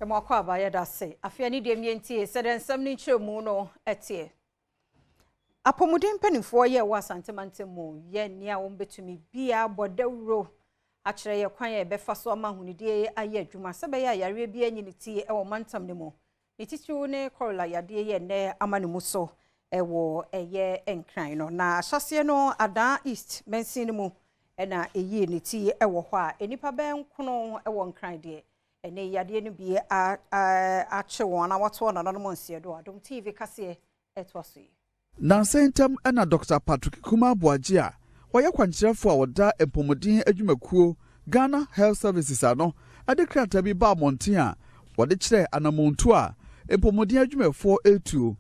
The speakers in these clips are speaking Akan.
Ɛmu akɔ aba, yɛda ase. Afei ne deɛ mmiɛntie sɛdeɛ nsɛm no nkyerɛmu no ɛteɛ. Apɔmuden mpanimfoɔ yɛ wɔ Asantemantam mu yɛ nea wɔn bɛtumi bia bɔ dawuro akyerɛ yɛ kwan a yɛbɛfa so ama ahonidie ayɛ adwuma sɛ bɛyɛ a yareɛ bi anyi ne ti wɔ mantam no mu. Ne titiriw ne cholera yadeɛ yɛ nnɛ ama ne mu so ɛwɔ ɛyɛ Nkran no. Na ahyɛseɛ no, Ada East mansin no mu ɛna ɛyie ne ti ɛwɔ hɔ a nnipa bɛn nkono ɛwɔ Nkran deɛ ɛne yadeɛ no bi akye wɔn anaa wɔato wɔn nananom nseɛ do. Adom TV kaseɛ ɛtoa so yi. Nansa ntam ɛna Dr Patrick Kuma Aboagye a wɔyɛ kwankyerɛfoɔ a wɔda mpɔmuden adwumakuo Ghana Health Services ano ɛde krataa bi ba abɔnten a wɔde kyerɛ anamontu a mpɔmuden adwumayɛfoɔ etuo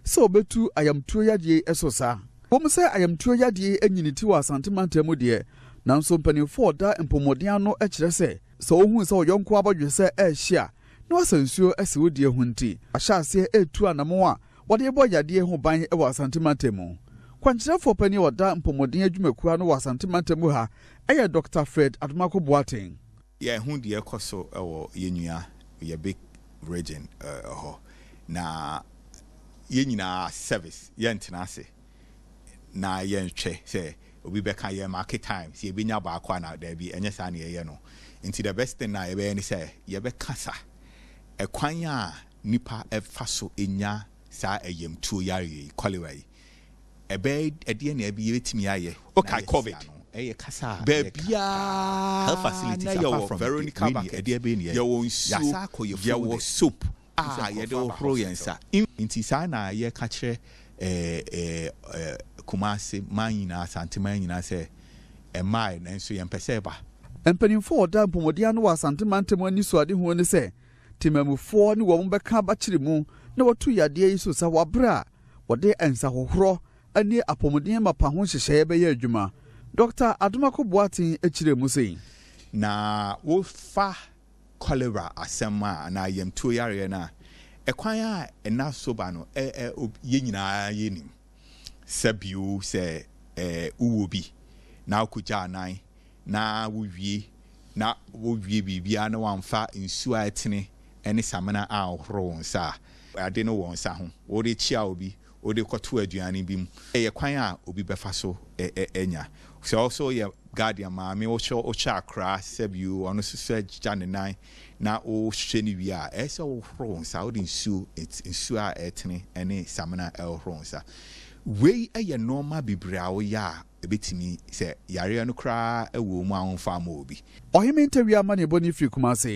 sɛ wɔbɛtu ayamtuo yadeɛ ɛso saa. Wɔn sɛ ayamtuo yadeɛ anyini ti wɔ Asante mantam mu deɛ, nanso mpanimfoɔ a ɔda mpɔmuden ano kyerɛ sɛ sɛ wohu sɛ ɔyɔnko abɔdwe sɛ ɛrehye a na wasa nsuo asi wo deɛ ho, nti ahyɛ aseɛ etu anamo a wɔde bɔ yadeɛ ho ban wɔ Asante mantam mu. Kwankyerɛfoɔ panin a ɔda mpɔmuden adwumakuo ano wɔ Asante mantam mu ha ɛyɛ Dr Fred Adomako Boateng. Yɛho deɛ ɛkɔ so wɔ yɛn nua yɛ big region hɔ na yɛn nyinaa service yɛntena ase na yɛntwɛ sɛ obi bɛka yɛn market time sɛ yɛbɛnya baako ana. Daabi, ɛnyɛ saa na yɛyɛ no. Nti the best thing na yɛbɛyɛ ne sɛ yɛbɛkasa ɛkwan a nipa ɛfa so enya saa ɛyamtuo yareɛ yi, cholera yi, ɛbɛyɛ ɛdeɛ na ɛbi yɛbɛtumi ayɛ. Okay, COVID. Ɛyɛ kasa a baabiaa health facilities na yɛwɔ Veronica bucket, yɛwɔ nsuo, yɛwɔ soap a yɛde hohoro yɛn nsa. Nti saa na yɛka kyerɛ ɛɛ ɛɛ Kumase man nyinaa, Asante man nyinaa sɛ ɛmmaa, nanso yɛmpɛ sɛ ɛba. Mpanimfoɔ a ɔda mpɔmuden ano wɔ Asante mantam ani so ade ho ne sɛ temamufoɔ ne wɔn bɛka abakyere mu na wɔtu yadeɛ yi so sa wɔ abere a wɔde nsahohorɔ ne apɔmuden mapa ho nhyehyɛeɛ bɛyɛ adwuma. Dr Adomako Boateng akyerɛ mu sei. Na wofa cholera asɛm a anaa yamtuo yareɛ no a, ɛkwan a ɛna so ba no, ɛ ɛ yɛn nyinaa yɛnim sɛ bio sɛ wowɔ bi na wokɔgya anan na wowie na wowie biribiara na wamfa nsuo a ɛtene ne samina a ɔhoro wo nsa a, ade no wɔ nsa ho, wode kyia obi, wode kɔto aduane bi mu, ɛyɛ kwan a obi bɛfa so ɛnya. Sɛ ɔso yɛ guardian maame, wohwɛ akora sɛbio ɔno nso so agya ne nan na wohwɛ no wie a, ɛyɛ sɛ wohoro wo nsa, wode nsuo a ɛtene ne samina ɛhohoro wo nsa. Wei yɛ nneɛma bebree a woyɛ a ɛbɛtumi sɛ yareɛ no koraa ɛwɔ mu a womfa ama obi. Ɔheme Ntawia ama ne ɛbɔ ne firi Kumase.